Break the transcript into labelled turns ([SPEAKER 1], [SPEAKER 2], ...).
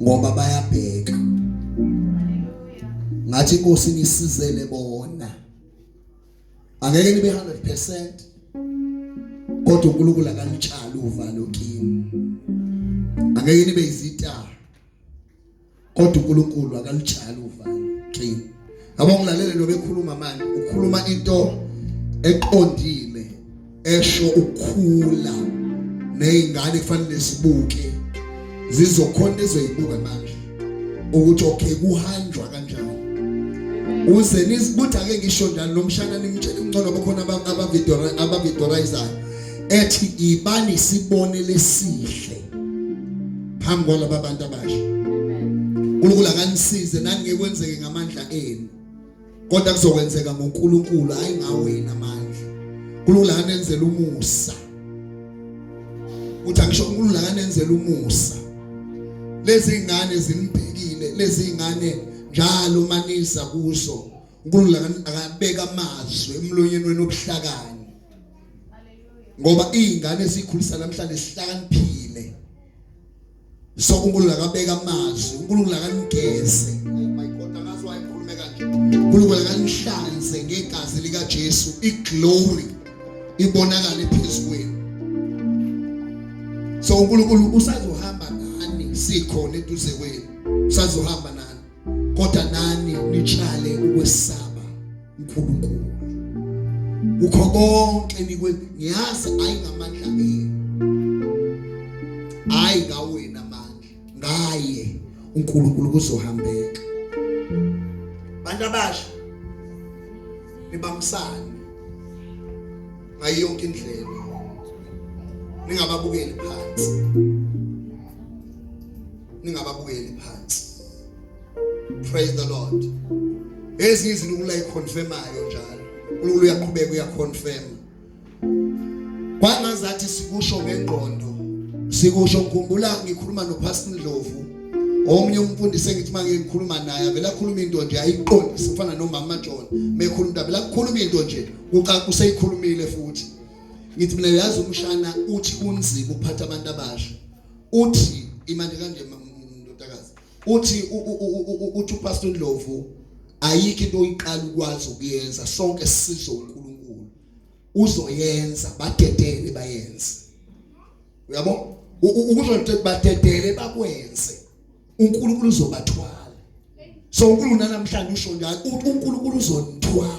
[SPEAKER 1] Ngoba bayabheka. Ngathi inkosi ngisizele bona. Angeke nibe 100% kodwa uNkulunkulu akalutshali uvalo kini. Angeke nibe izitha kodwa uNkulunkulu akalutshali uvalo kini. Yabo ngilalele lo bekhuluma manje, ukhuluma into eqondile esho ukukhula nezingane kufanele sibuke zizokhona izoyibuka manje ukuthi okay kuhanjwa kanjani uze nizibutha ke ngisho njalo nomshana nimtshele ngcono bakhona abavidorizayo ethi ibani sibonele esihle phambi kwalaba bantu abasha. uNkulunkulu akanisize nani ngekwenzeke ngamandla enu kodwa kuzokwenzeka ngoNkulunkulu hayi ngawena amandla. uNkulunkulu akanenzela umusa uthi angisho uNkulunkulu akanenzela umusa. Lezi ngane zimbhekile, lezi ngane njalo manisa kuso uNkulunkulu akabeka amazwi emlonyeni wenu obuhlakani ngoba izingane esikhulisa namhlanje sihlakaniphile. So uNkulunkulu akabeka amazwi, uNkulunkulu akanigeze. Oh my God, angazi wayikhulume kanje. uNkulunkulu akanihlanze ngegazi lika Jesu, iglory ibonakale phezukwenu. So uNkulunkulu usazohamba nani, sikhona eduze kwenu, usazohamba nani, kodwa nani nitshale ukwesaba uNkulunkulu kukho konke nikwe. Ngiyazi ayi ngamandla enu, hayi ngawena amandla, ngaye uNkulunkulu kuzohambeka. Bantu abasha nibambisane ngayo yonke indlela, ningababukeli phansi, ningababukeli phansi. Praise the Lord. Ezinye izinto uNkulunkulu ayiconfirmayo njalo, uNkulunkulu uyaqhubeka uyaconfirm. Kwangazathi sikusho ngengqondo, sikusho. Ngikhumbula ngikhuluma noPastor Ndlovu, omunye umfundisi engithi manje ngikhuluma naye avela akhuluma into nje ayiqondise, ufana nomama John mekhuluma into avela akhuluma into nje uca useyikhulumile futhi. Ngithi mina yazi umshana uthi kunzima ukuphatha abantu abasha, uthi imanje kanje ndodakazi, uthi uPastor Ndlovu ayikho into oyiqala ukwazi ukuyenza, sonke sisizo uNkulunkulu uzoyenza, badedele bayenze. Uyabo ukusho nje badedele bakwenze, uNkulunkulu uzobathwala. So uNkulunkulu namhlanje usho njalo, uNkulunkulu uzonithwala.